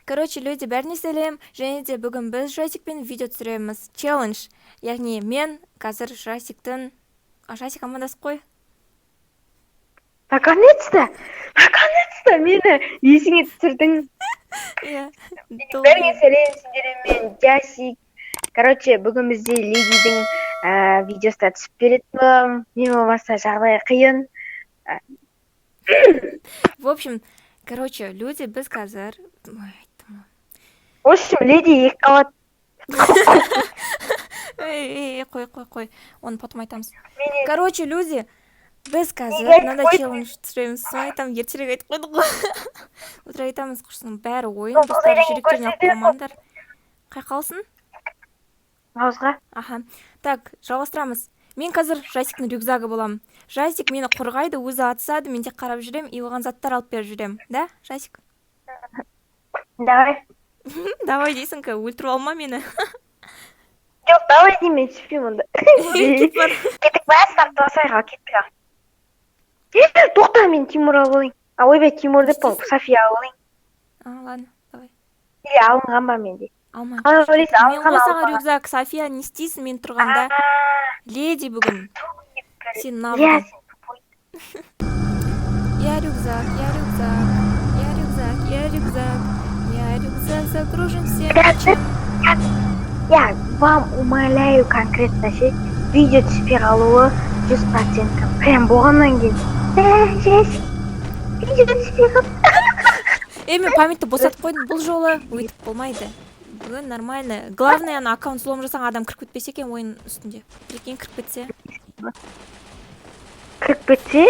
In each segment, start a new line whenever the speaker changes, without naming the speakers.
Короче, люди, бәріне сәлем. Және де бүгін біз Жасикпен видео түсіреміз. Челлендж. Яғни мен қазір Жасиктің... А, Жасик, амандасып қой.
Наконец-то! Наконец-то мені есіңе түсірдің.
Иә.
Бәріңе сәлем, сендермен мен Жасик. Короче, бүгін бізде Ледидің видеосына түсіп беретін боламын. Мен болмаса жағдай қиын.
В общем, короче, люди, біз қазір... Ой, айттым ғой.
В общем, Леди екі қабат.
Ей, ей, ей, қой, қой, қой. Оны потом айтамыз.
Мені
Короче, люди, біз қазір
Неге
мынандай
айтып
челлендж түсіреміз. Соны айтамын, ертерек айтып қойдық қой. Өтірік айтамыз, құрсын, бәрі ойын,
Сол
достар,
ойын
жүректеріне алып
көрсетеді.
қалмаңдар. Қай қалсын?
Ауызға.
Аха. Так, жалғастырамыз. Мен қазір Жасиктің рюкзагы боламын. Жасик мені қорғайды, өзі атысады, мен тек қарап жүремін и оған заттар алып беріп жүремін. Да, Жасик?
Давай.
Давай дейсің, ка, өлтіріп алма мені.
Жоқ, давай деймін, мен түспеймін онда.
Кет бар.
Кеттік па, старт басайық, ал кеттік ал. Е, тоқта, мен Тимур алып алайын. А, ойбай, Тимур деп қойдым, София алып алайын.
А, ладно, давай.
Или алынған ба менде?
Алма.
Қалай ойлайсың,
Мен
алынған
ғой саған
алынбаған?
рюкзак, София, не істейсің мен тұрғанда? Леди бүгін. Сен
Иә,
навыгың.
сен тупой.
Я рюкзак, я рюкзак, я рюкзак, я рюкзак, я рюкзак загружен всем чем.
Я вам умоляю, конкретно ше, видео түспей қалуы 100%. Прям болғаннан кейін. Ә, жес, видео түспей қалды.
Ей, мен памятьті босатып қойдым, бұл жолы өйтіп болмайды. Бүгін нормально. Главное, ана аккаунт взлом жасаған адам кіріп кетпесе екен ойын үстінде. Прикинь, кіріп кетсе.
Кіріп кетсе,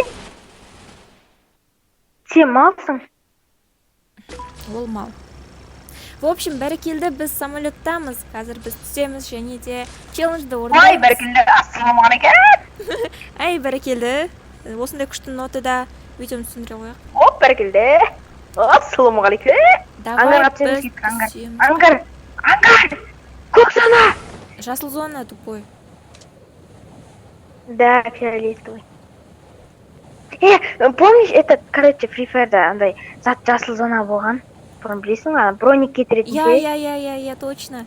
сен малсың.
Ол мал. В общем, бәрекелді, біз самолеттамыз. Қазір біз түсеміз және де челленджді орындаймыз.
Бәрекелді, ассалаумағалейкум.
Әй, бәрекелді. Осындай күшті нотада видеоны түсіндіре қояйық.
Оп, бәрекелді. Ассалаумағалейкум.
Давай
Ангарға түсеміз,
біз
кеттік, ангар.
түсеміз.
Ангар, ангар, көк зона.
Жасыл зона, тупой.
Да, фиолетовый. Помнишь, это, короче, Free Fire'да андай зат жасыл зона болған? Бұрын білесің ба? Броник кетіретін
Я,
ше?
я, я, я, я, точно.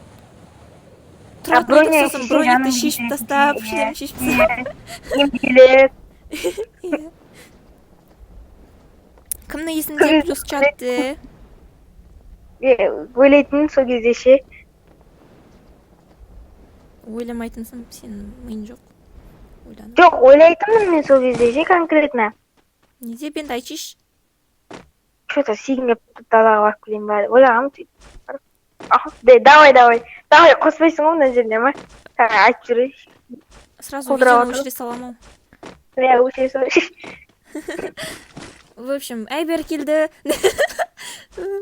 А
Тұратын
броня
едік, сосын
шешсе
броникті
жаның
шешіп
кететін
тастап,
ше,
шлем шешіп тастап.
Емделіп.
Иә. Кімнің есінде плюс чатты?
Ойлайтын сол кезде ше.
Ойламайтынсың, сенің миың жоқ. Ойлану.
Жоқ, ойлайтынмын мен сол кезде ше конкретно.
Не деп енді, айтшы.
Че-то сигім келіп тұр, далаға барып келейін ба деп ойлағанмын сөйтіп. Аха, де, давай, давай. Давай, қоспайсың ғой мына жерде ма? Так, айтып жүрейінші.
Сразу
Құлдырап
видеоны
отыр.
өшіре саламын.
Иә, өшіре салайыншы.
В общем, әй, бәрекелді.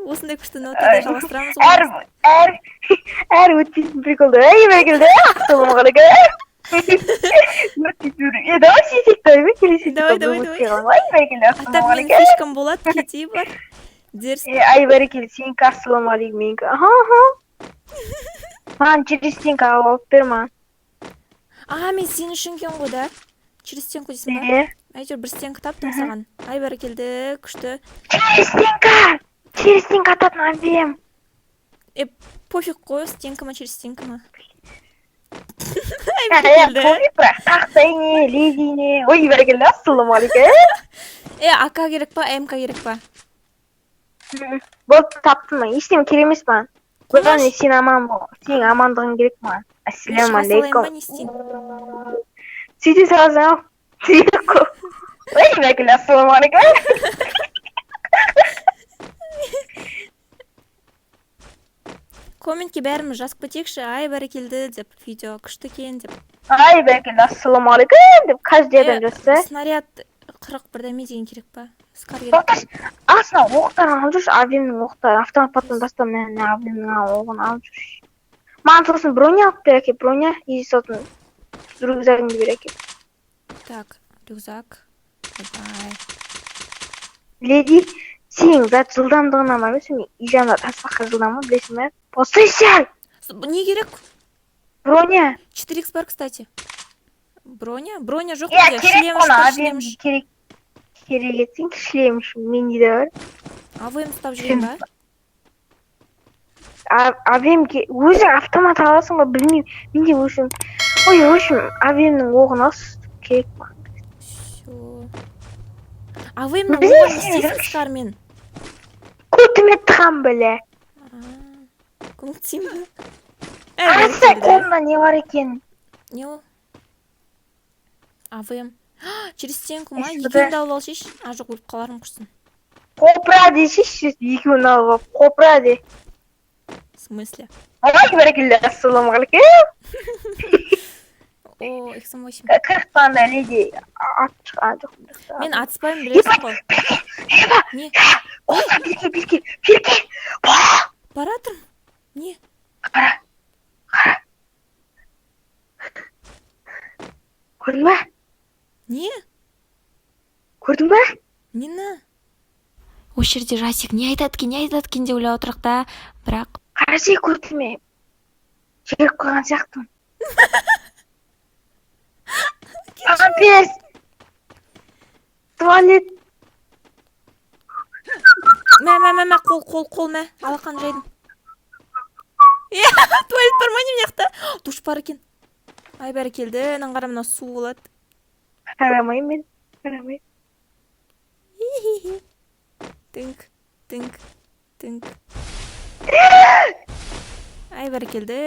Осындай күшті нотада жалғастырамыз ғой.
Әр өтпейтін приколды. Ей, бәрекелді. Ассалаумағалейкум. Өтпейтін. Е, давай сөйтейік, давай, келесі
Давай,
приколды
давай,
өтпей
давай.
қалма. Ай, бәрекелді,
А так менің
ассалаумағалейкум.
фишкам болады, кете бар. Дерзкий.
Е, ай, бәрекелді, сенікі ассалаумағалейкум, менікі. Аха, аха. Маған через стенка алып бер маған.
А, мен сен үшін екен ғой, да? Через стенку дейсің ба?
Е.
Әйтеуір бір стенка таптым саған. Ай, бәрекелді, күшті.
Через стенка! Через стенка ататын әбден.
Е, пофиг қой, стенка ма, через стенка ма. Ай,
Е,
бәрекелді.
пофиг бірақ тақтай не, леди не. Ой, бәрекелді, ассалаумағалейкум.
Е, АК керек па, МК керек па?
Болды, таптым мен. Ештеңе керек емес маған. Главное,
Қоймашы.
сен аман бол. Сенің амандығың керек маған.
Мен шыға салайын ба,
Ассалаумағалейкум.
не істейін?
Сөйте саласың ау. Сөйтіп қой. Ой, бәрекелді, ассалаумағалейкум.
Комментке бәріміз жазып кетейікші, ай, бәрекелді деп, видео күшті екен деп.
Ай, бәрекелді, ассалаумағалейкум деп каждый адам
Е,
жазса.
снаряд 40 бірдеме деген керек па? Скар керек.
Тоқташы, астына оқтарын алып жүрші, АВМ-нің оқтарын, автомат патрон тастап, мына АВМ-нің оғын алып жүрші. Маған сосын броня алып бер әке, броня, и сосын рюкзагыңды бер әке.
Так, рюкзак. Давай.
Леди, сенің зат жылдамдығына ма емес, мен үй жанында тасбақа жылдам ғой, білесің бе? Послушай!
Не керек?
Броня.
4х бар, кстати. Броня? Броня жоқ
Иә,
менде.
керек
Шлем
оны,
бар,
АВМ
шлем.
керек. Керек етсең, шлем үшін менде де бар.
АВМ ұстап жүрейін ба?
АВМ өзі автомат аласың ба, білмеймін. Менде өзім. Ой, в общем, АВМ-нің оғын ал, керек маған.
Все. АВМ-нің
Біз
оғын
не
не істейсің
істейміз?
Скармен?
Көтіме тығам, бля.
Көмектесейін ба?
Қараса, қолымда не бар екенін.
Не ол? АВМ. Через стенку ма?
СВД.
Екеуін де алып алшы. А, жоқ, өліп қалармын құрсын.
Қопыра десейші, екеуін алып алып. Қопыра де.
В смысле?
Ой, бәрекелді, ассалаумағалейкум.
О, XM8.
Қырықтан леди ат шыққан жоқ.
Мен атыспаймын, білесің ғой.
Еба,
Не?
қолда берке, берке, берке.
Баратырмын. Не?
Қара, қара. Көрдің ба?
Не?
Көрдің ба?
Нені? Осы жерде Жасик не айтады екен, не айтады екен деп ойлап отырық та, бірақ
Қарасай, көтіме. Жіберіп қойған сияқтымын. Памперс. Туалет.
Мә, мә, мә, мә, қол, қол, қол, мә, алақан жайдым. Иә, туалет бар ма не мына жақта? Душ бар екен. Ай, бәрекелді, мынаны қара, мынау су болады.
Қарамаймын мен. Қарамаймын.
Хи-хи-хи. Тыңк, тыңк, тыңк. Ай, бәрекелді.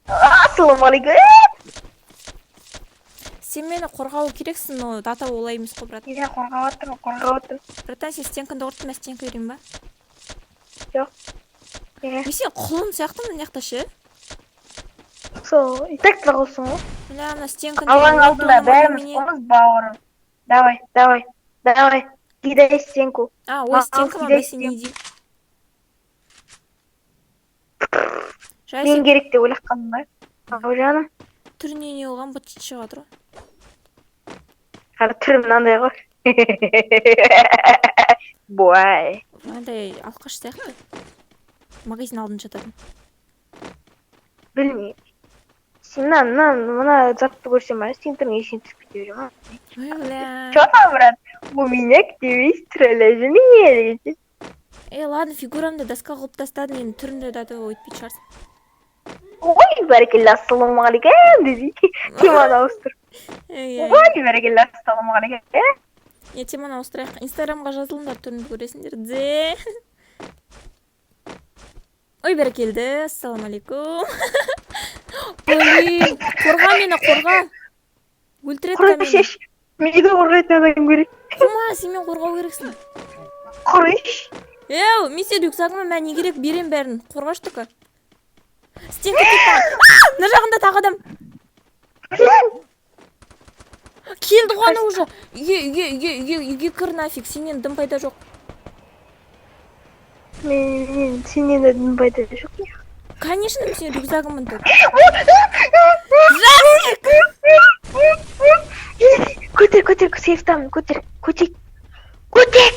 Ассалаумағалейкум.
Сен мені қорғау керексің, но дата олай емес қой, брат.
Иә, қорғап отырмын, қорғап отырмын.
Братан, сен стенкаңды құрттың, мен стенка берейін ба?
Жоқ. Иә.
Мен сен құлын сияқтымын мына жақта ше.
Сол, и так та құлсың ғой.
Мына мына стенканы
Алланың алдында бәріміз құлмыз, бауырым. Давай, давай, давай. Кидай стенку.
А, ой,
Маған
стенка ма,
кидай
бәсе, не деймін.
Мен
Жасик,
керек деп ойлап қалдым ба? Ау, жаным.
түріне не болған, быт шыт шығып жатыр ғой.
Қара, түрі мынандай ғой. Бой.
Мынандай алқаш сияқты. Магазин алдында жататын.
Білмеймін. Сен мына, мына, мына затты көрсем ба, сенің түрің есіңе түсіп кете бере ма?
Ой, бля.
Чё там, брат? У меня к тебе есть приложение деген.
Е, ладно, фигурамды доска қылып тастадым, енді түрімді де өйтпейтін шығарсың.
Ой, бәрекелді, ассалаумағалейкум десей. Теманы ауыстыр.
Ей, ей.
Ой, бәрекелді, ассалаумағалейкум.
Не, теманы ауыстырайық. Инстаграмға жазылыңдар, түрімді көресіңдер. Де. Ой, бәрекелді, ассалаумағалейкум. Блин, қорға мені, қорға. Өлтіреді
Құры
мені.
шеш. Мені қорғайтын адам керек.
Қума, сен мені қорғау керексің.
Құрыш.
Еу, мен сен рюкзагыма, мә, не керек, берем бәрін. Қорғашы только. Стенка тиіп маған. А, мына жағында тағы адам. Келді ғой ана уже. Үйге, үйге, үйге, үйге, үйге кір нафиг. Сенен дым пайда жоқ.
Мен сенен де дым пайда жоқ.
Конечно, мен сенің рюкзагымын тут. Жасик!
Көтер, көтер, сейфтамын, көтер, көтер. Көтер!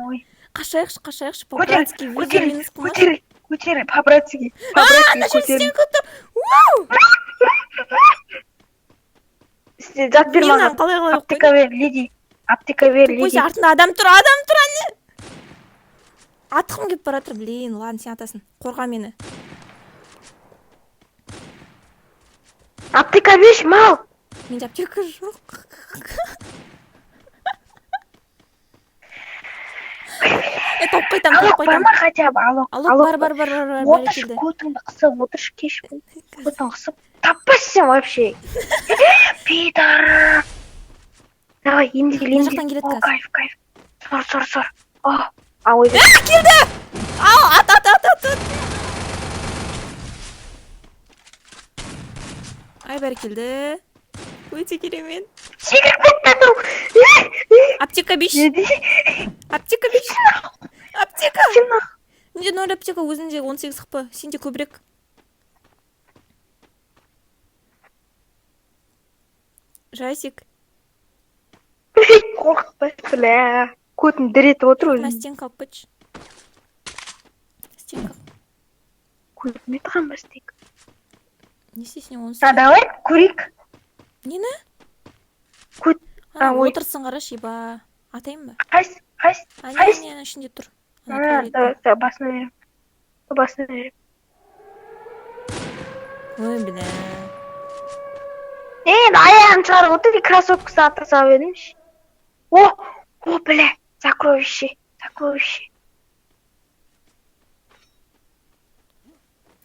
Ой,
Қашайықшы, қашайықшы,
көтер,
по-братски
көтер,
видео минус қылмашы.
көтер, көтер, по-братски, по-братски
Ана жерде
көтер.
стенка тұр. Уау!
Сен зат бер
Мен мынаны
маған.
қалай қалай қойдым?
Аптека бер, леди. Аптека бер,
Тупой,
леди.
артында адам тұр, адам тұр, әне. Атқым келіп бара жатыр, блин, ладно, сен атасың. Қорға мені.
Аптека берші, мал.
Менде аптека жоқ. Е, тауып қайтамын, тауып
Алок бар
қайтамын.
ма хотя бы, алок?
Алок бар, бар, бар, бар, бар,
Отыршы,
бәрекелді.
көтіңді қысып, отыршы, кеш. Көтің қысып. Таппайсың сен вообще. Пидор. Давай, емдел,
Мына
емдел.
жақтан келеді
О,
қазір.
кайф, кайф. Сор, сор, сор. О, а, ой.
Келді! Ал, ат, ат, ат, ат, ат. Ай, бәрекелді. Өте керемет.
Секіріп кетті анау.
Аптека беш.
Не дейді?
Аптека беш. Аптека.
Сен нах.
Менде ноль аптека, өзінде 18 хп. Сенде көбірек. Жасик,
Қорқытпа, бля. Көтін дір етіп отыр
мына
өзі.
стенка алып кетші. Стенка.
Көтіме тығам ба стенка?
Не істейсің оны?
А, давай, көрейік.
Нені?
Көт.
Ана
А, ой.
отырсын қарашы, еба. Атайын ба?
Қайсы, қайсы?
Ане,
Қайсы?
ане, ана ішінде тұр. Ана
А,
туалетте.
давай, давай, басына беремін. Басына беремін.
Ой, бля.
Енді аяғын шығарып отыр, и кроссовкасын ата салып едім ше. О, о, бля, сокровище, сокровище.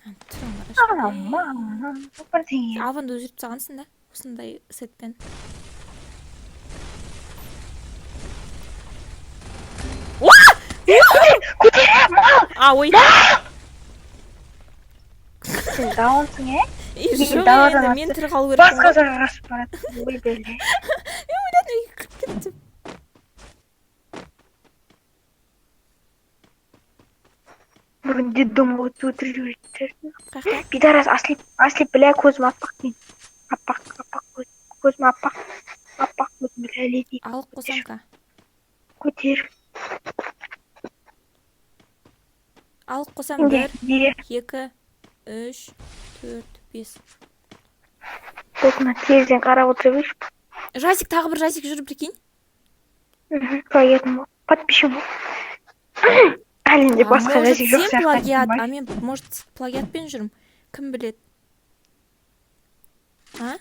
Түрін қарашы.
Аман, бірдеңе.
Аванды өзгертіп тастағансың да осындай сетпен.
Көтере, мал!
А, ой.
Сен даунсың, ә?
И,
Мен
жоқ,
даладан
енді мен
атты.
тірі қалу керекпін
Басқа
ғой.
жаққа қашып барады. Ой, бля.
Ойладым, үйге кіріп кетті деп.
Бүгін детдомға өтіп өтірік жібереді.
Қаяқта?
Пидорас, ослеп, ослеп, бля, көзім аппақ мен. Аппақ, аппақ көз, көзім аппақ, аппақ көзім, бля, леди.
Алып қосамка.
Көтер.
Алып қосам.
Де,
1,
де.
2, 3, 4, 5.
Осына тезден қарап отыра берші.
Жасик, тағы бір жасик жүр, прикинь.
Мхм, плагиатым ғой. Подписчик ғой. Әлемде
А
басқа
может,
жасик жоқ
сен
сияқты.
плагиат, а мен, может, плагиатпен жүрмін. Кім біледі? А?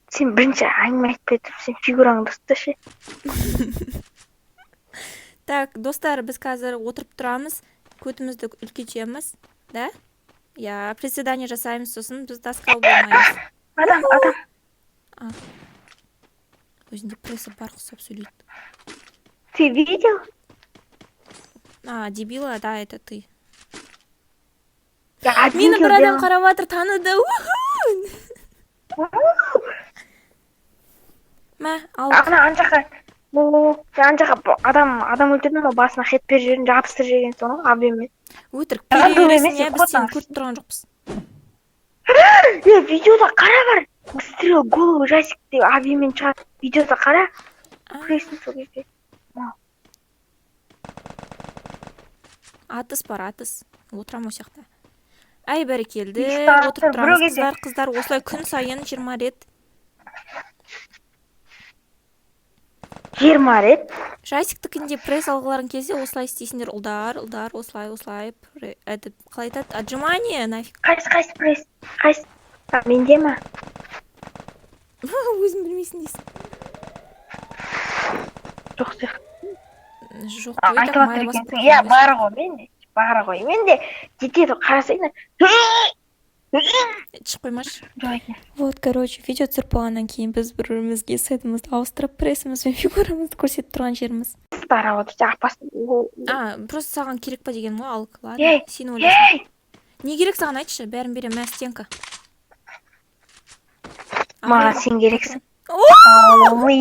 Сен бірінші әңгіме айтпай тұрып, сен фигураңды ұсташы.
Так, достар, біз қазір отырып тұрамыз, көтімізді үлкейтеміз, да? Иә, приседание жасаймыз, сосын біз таскал болмаймыз.
Адам, адам.
Өзінде прессы бар ұқсап сөйлейді.
Ты видел?
А, дебила, да, это ты.
Я
Мені
видел,
бір адам
делал.
қарап жатыр, таныды. Уху! Мә, ал.
Ана ана жаққа, о, ана жаққа адам өлтірдім ғой, басына хет беріп жібердім, жабыстырып жіберген соң ғой, объеммен.
Өтірік
Адам
пере бересің,
емес,
иә, біз сені
қотан.
көріп тұрған жоқпыз.
Е, видеода қара бар. Выстрел в голову жасик деп объеммен шығады. Видеода қара,
А,
күлесің сол кезде.
Атыс бар, атыс. Отырамын осы жақта. Әй, бәрекелді.
Бес
Отырып
сағаттар
тұрамыз,
біреу кезде.
қыздар, қыздар, осылай күн сайын 20 рет.
20 рет.
Жасиктікінде пресс алғыларың келсе, осылай істейсіңдер, ұлдар, ұлдар, осылай, осылай. Это, қалай айтады? Отжимание, нафиг.
Қайсы, қайсы пресс? Қайсы? А, менде ма?
Өзің білмейсің дейсің.
Жоқ сияқты.
Жоқ
А,
қой, так
айтып жатыр
май басып
екенсің.
кеткен
Иә,
өзі.
бар ғой менде. Бар ғой. Менде жетеді, қарасайын.
Шығып қоймашы.
Жоқ екен.
Вот, короче, видео түсіріп болғаннан кейін біз бір бірімізге сетімізді ауыстырып, прессіміз бен фигурамызды көрсетіп тұрған жеріміз.
Тарап отыр. Апасы.
А, просто саған керек па деген ғой, ал, ладно,
Ей,
сен ойлайсың.
Ей!
Не керек саған, айтшы, бәрін беремін, мә, стенка.
Маған сен керексің.
О!
Ой,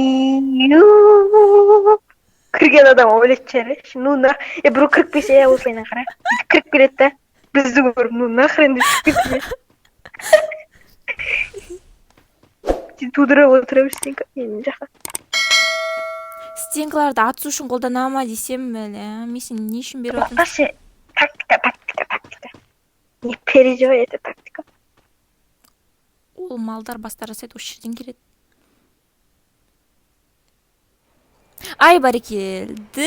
кірген адам ойлайтын шығар, е, ну на, е, біреу кіріп келсе, е, осылайынан қара, бүйтіп кіріп келеді да, бізді көріп, ну нахрен деп шығып кетті. Сен тудырып отыра берсең, мына жаққа.
Стенкаларды атысу үшін қолдана ма десем, бля, мен сені не үшін беріп жатырмын?
Вообще, тактика, тактика, тактика. Не переживай, это тактика.
Ол малдар бастар жасайды, осы жерден келеді. Ай, бәрекелді.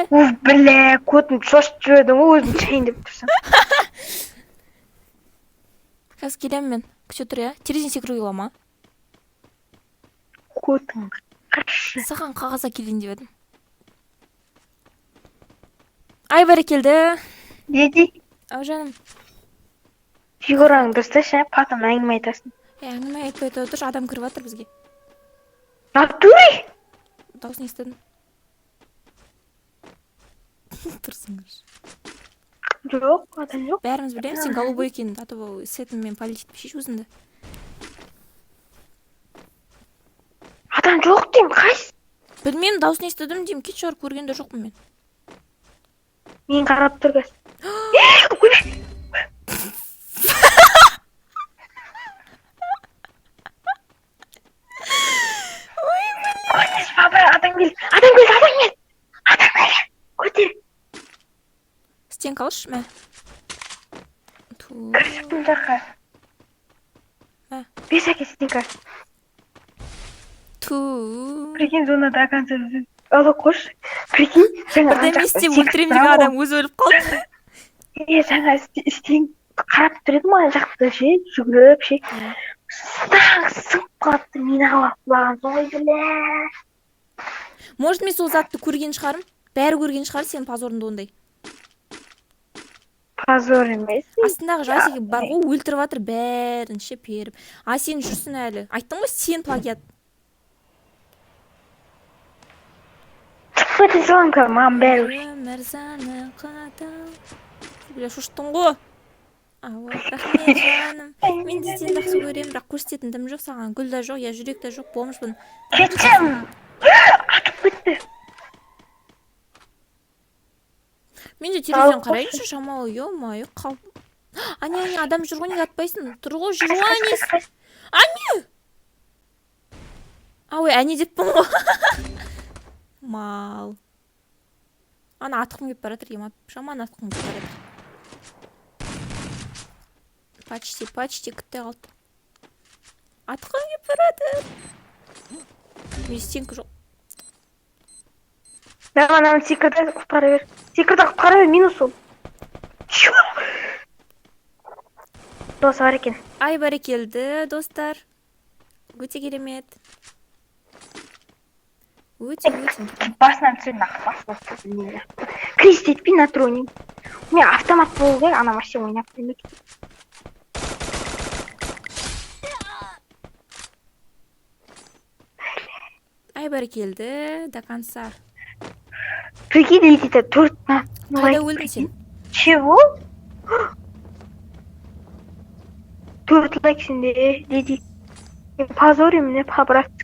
Уф, бля, көтін шошытып жібердің ғой, өзің шайын деп тұрсың.
Қазір келемін мен. Күте тұр, иә? Терезеден секіруге бола ма?
Көтің қыршы.
Саған қағаз әкелейін деп едім. Ай, бәрекелді.
Деди,
Ау, жаным.
Фигураңды дұрысташы, потом әңгіме айтасың.
Е, әңгіме айтпай тұршы, адам кіріп жатыр бізге.
Натуре?
Дауысын естідім. Тұрсыңдаршы.
Жоқ, адам жоқ.
Бәріміз білеміз сен голубой екеніңді, а то сетіңмен палить етпеші өзіңді.
Адам жоқ деймін, қайсы?
Білмеймін, дауысын естідім деймін, кет шығар, көрген де жоқпын мен.
Мен қарап тұр қазір. Ойбай! Көтер, баба, адам келді, адам келді, адам келді, адам келді. Көтер.
Стенка алшы, мә. Ту.
Кірші бұл жаққа.
Мә.
Бес әке стенка.
Ту.
Прикинь, зона до конца ала қойшы. Прикинь, жаңа ана
Бірдеме
жақта
істеп
секіріп
өлтіремін
тұрамын
деген
ғой.
адам өзі өліп қалды.
Е, жаңа істен қарап тұр едім, ана жақта ше, жүгіріп ше.
Иә.
Сың сыңып қалыпты, мені алып құлаған соң, ой, бля.
Может, мен сол затты көрген шығармын. Бәрі көрген шығар сенің позорыңды ондай.
Позор емес.
Астындағы Жасик бар ғой, өлтіріп жатыр бәрін ше, періп. А сен жүрсің әлі. Айттым ғой, сен плагиат.
Шығып кете саламын қазір, маған бәрібір.
Өмір заңы қатал. Бля, шошыттың ғой. Ау, рахмет, жаным. Мен де сені жақсы көремін, бірақ көрсететін дым жоқ саған. Гүл де жоқ, я жүрек те жоқ, бомжбын.
Кетсем. Атып кетті.
Мен де терезеден
Алып
қарайыншы, шамалы, ё-моё, қал. Әне, әне, адам жүр ғой, неге атпайсың? Тұр ғой, жүр ғой, әне. Әне! А, ой, әне деппін ғой. Мал. Ана атқым келіп бара жатыр, ема, жаман атқым келіп бара жатыр. Почти, почти күтте қалды. Атқым келіп бара жатыр. Менде стенка жоқ.
Давай, ананы секірді, құтқара бер. Секірді, құтқара бер, минус ол. Чё? Досы бар екен.
Ай, бәрекелді, достар. Өте керемет. Өте, өте керемет.
Басынан түсір, нах, басынан түсір. Крест етпей на троне. У меня автомат болу керек, ана вообще ойнап білмейді.
Ай, бәрекелді, до конца.
Прикинь, летит төрт на.
Қайда өлдің сен?
Чего? Төрт лайк сенде, леди. Позорим меня по-братски.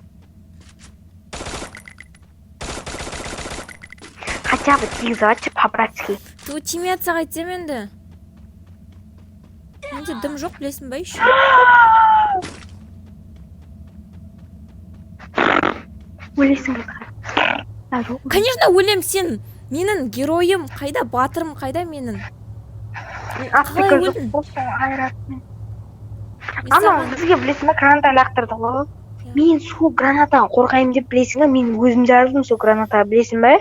Хотя бы тигізіп айтшы по-братски.
Ту, тимей атса қайтсем енді? Менде дым жоқ, білесің ба еще?
Өлесің бе? А, жоқ.
Конечно, өлем сен. Менің геройым қайда, батырым қайда менің?
Аптека
Қалай
жоқ
өлдің?
болса, айырады.
Мен
Анау
саған-
бізге білесің ба, граната лақтырды ғой.
Иә.
Мен сол гранатаны қорғаймын деп, білесің ба, мен өзім жарылдым сол гранатаға, білесің ба?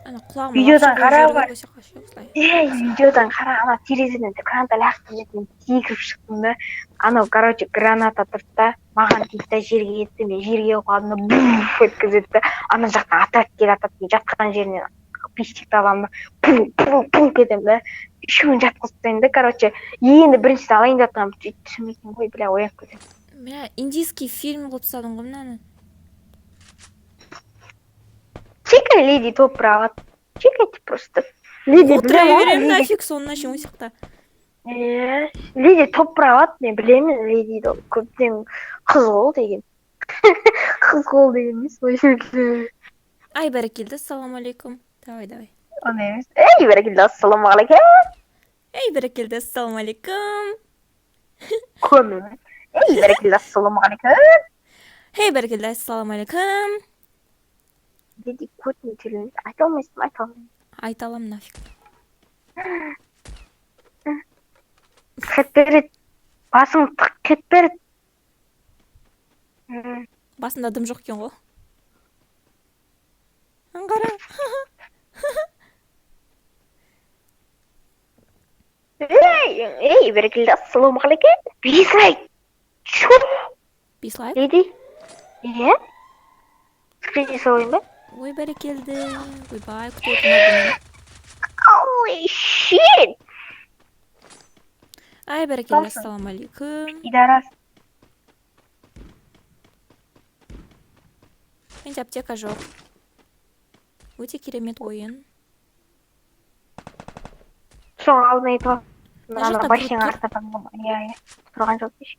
Ана құлағыма
Видеодан
лапша қойып
қара
жіберген
бар.
ғой, сен осылай.
Ей, видеодан қара, ана терезеден граната лақтырып еді, мен секіріп шықтым да. Анау, короче, граната тұрды да, маған тиді да, жерге кетті, мен жерге құладым да, буф еткізеді да, ана жақтан атады келе атады, мен жатқан жерінен пистикті аламын да, пу пу пу кетемін да, үшеуін жатқызып тастаймын да, короче, енді біріншісін алайын деп жатқанмын, сөйтіп түсірмейтін ғой, бля, оянып кетемін.
Мә, индийский фильм қылып тастадың ғой мынаны.
Чекай, леди топ алады. Чекайте просто. Леди
Отыра
білемін ғой,
беремін
леди.
нафиг соңына шейін осы жақта.
Иә, леди топ алады, мен білемін, ледиді көптен қыз қол деген. Қыз қол деген емес, ой.
Ай, бәрекелді, ассалаумағалейкум. Давай, давай.
Ондай емес. Ей, бәрекелді, ассалаумағалейкум.
Ей, бәрекелді, ассалаумағалейкум.
Көмір. Ей, бәрекелді, ассалаумағалейкум.
Ей, бәрекелді, ассалаумағалейкум.
Леди көтін тілін айта алмайсың, айта алмаймын.
Айта аламын нафиг.
Тық береді. Басың тық кет береді.
Басында дым жоқ екен ғой. Аңғара.
Ей, ей, бәрекелді, ассалаумағалейкум. Бес лайк. Чё?
Бес лайк?
Леди? Иә? Скрин салайын ба?
Ой, бәрекелді. Ойбай, күтіп отырмын.
Holy shit!
Ай, бәрекелді,
Қалсын.
ассалаумағалейкум.
Пидорас.
Менде аптека жоқ. Өте керемет ойын.
Соның алдына айтып ал.
Мына
Ана
жақта
башняға
біреу тұр.
артынан иә, иә. Тұрған жоқ деші.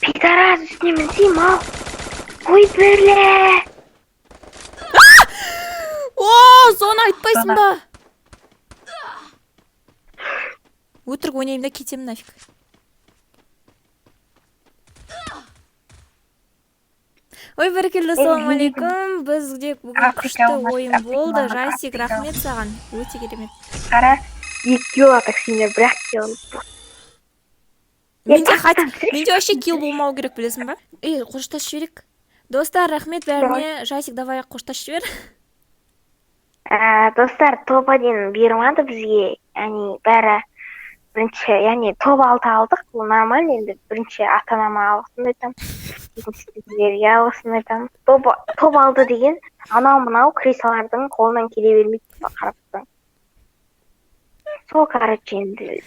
Пидорас, үстіне мінсей, мал. Ой, бля!
О, соны айтпайсың ба? Өтірік ойнаймын да кетемін нафиг. Ой, бәрекелді, ассалаумағалейкум. Бізде бүгін
Африка
күшті
болмаса,
ойын
Африка
болды.
болмаса,
Жасик,
Африка.
рахмет саған. Өте керемет.
Қара, екі кило атақ сендер, бір ақ кило.
Менде хат, менде вообще килл болмау керек, білесің ба? Ей, қоштасып жіберейік. Достар, рахмет бәріне. Жасик, давай қоштасып жібер.
Достар, топ 1 бермады бізге, яғни бәрі бірінші, яғни топ 6 алдық, ол нормально. Енді бірінші ата анама алғысымды айтамын, екінші сіздерге алғысымды айтамын. Топ 6 деген анау мынау крысалардың қолынан келе бермейді, қарап тұрсаң. Сол, короче, енді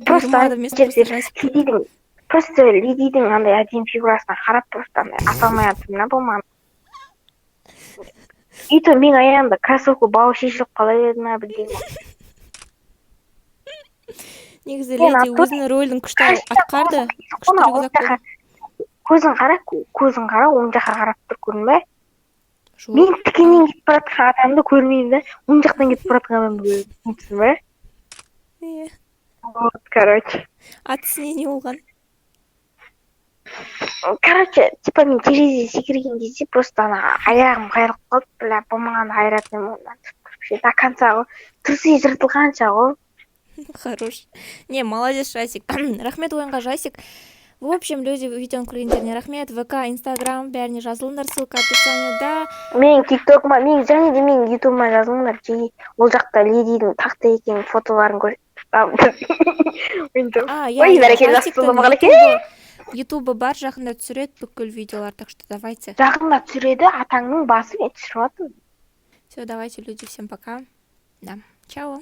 просто
Бұйырмады емес,
жерде
просто Жасик.
Лидидің, просто Лидидің андай әдемі фигурасына қарап, просто андай ата алмай жатырмын да, болмаған. И то менің аяғымда кроссовка бауы шешіліп қала берді ма, білмеймін.
Негізі
Мен
Леди өзінің рөлін күшті атқарды. Күшті
Оң
рюкзак
жаққа көзін қара, көзін қара, оң жаққа қарап тұр, көрдің бе?
Жоқ.
Мен тікеннен кетіп бара жатқан адамды көрмеймін да, оң жақтан кетіп бара жатқан адамды көремін, түсіндің бе?
Иә.
Вот, короче.
А тісіне не болған?
Короче, типа мен терезеге секірген кезде просто ана аяғым қайырылып қалды, бля, болмағанда айыратын едім онан вообще до конца ғой, трусы жыртылғанша ғой.
Хорош. Не, молодец, Жасик. Рахмет ойынға, Жасик. В общем, люди, видеоны көргендеріне рахмет. ВК, Инстаграм, бәріне жазылыңдар, ссылка описанияда.
Менің тиктогыма, мен және де менің ютубыма жазылыңдар жиі, ол жақта Ледидің тақта екенін фотоларын көр.
А, иә,
Ой,
иә,
бәрекелді,
Жасиктің
ассалаумағалейкум.
Ютубы бар, жақында түсіреді бүкіл видеолар, так что давайте.
Жақында түсіреді, атаңның басы, мен түсіріп жатырмын.
Все, давайте, люди, всем пока. Да, чао.